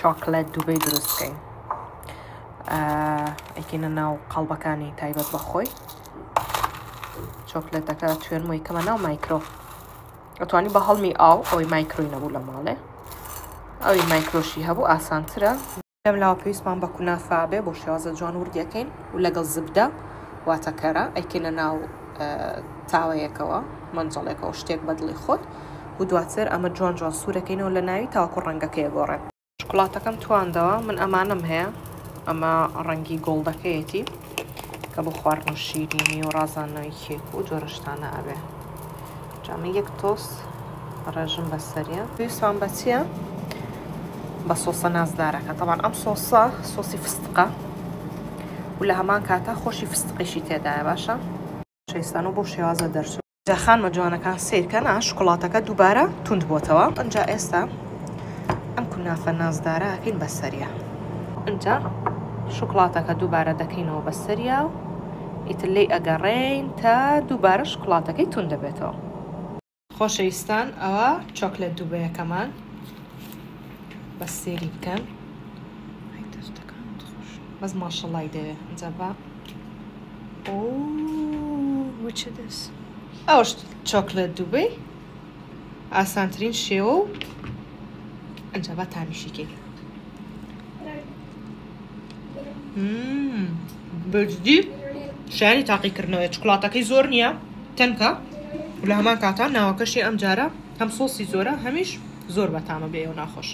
چۆکلێت دوبەی دروست بکەین. ئەیکەینە ناو قاڵبەکانی تایبەت بە خۆی. چۆکلێتەکە توێنمەوەی کەمە ناو مایکرۆ. ئەتوانی بە هەڵمی ئاو، ئەوەی مایکرۆی نەبوو لە ماڵێ، ئەوی مایکرۆشی هەبوو ئاسانترە. لەم لاوە پێویستمان بە کونافە بێ، بۆ شێوازە جوان وردیەکەین و لەگەڵ زبدە واتە کەرە ئەیکەینە ناو تاوەیەکەوە، مەنجەڵێکەوە، شتێک بە دڵی خۆت، و دواتر ئەمە جوان جوان سوورەکەینەوە لە ناوی تاوەکو ڕەنگەکەی ئەگۆڕێ. شوکولاتەکەم تواندەوە، من ئەمانەم هەیە، ئەمە ڕەنگی گۆڵدەکەیەتی کە بۆ خواردن و شیرینی و ڕازاندنەوەی کێک و جۆرە شتانە ئەبێ. جا من یەک تۆز ڕێژم بەسەریە. پێویستمان بە چییە؟ بە سۆسە نازدارەکە. تەبان ئەم سۆسە سۆسی فستقە و لە هەمان کاتا خۆشی فستقیشی تێدایە. باشە شەیستان و بۆ شێوازە دەرچوو. جا خانمە جوانەکان سەیرکەن ئا شوکولاتەکە دووبارە توند بۆتەوە. ئنجا ئێستا ئەم کونافە نازدارە ئەکەین بەسەریا. ئنجا شوکولاتەکە دووبارە دەکەینەوە بەسەریا و ئیتر لێی ئەگەڕێین تا دووبارە شوکولاتەکەی توند دەبێتەوە. خۆشەویستان ئەوە چۆکلێت دووبەیەکەمان بەس سێری بکەن. ئەی دەستەکانت خۆش. بەس ماشەڵای دەوێ. ئینجا با Which it is? ئەوەش چۆکلێت دووبەی ئاسانترین شێوە و ئەنجا با تامیشی کەین. بەجدی شایانی تاقیکردنەوەی. شوکولاتەکەی زۆر نییە، تەنکە و لە هەمان کاتا ناوەکەشی ئەم جارە هەم سۆسی زۆرە هەمیش زۆر بەتامە بێ ئێوە ناخۆش.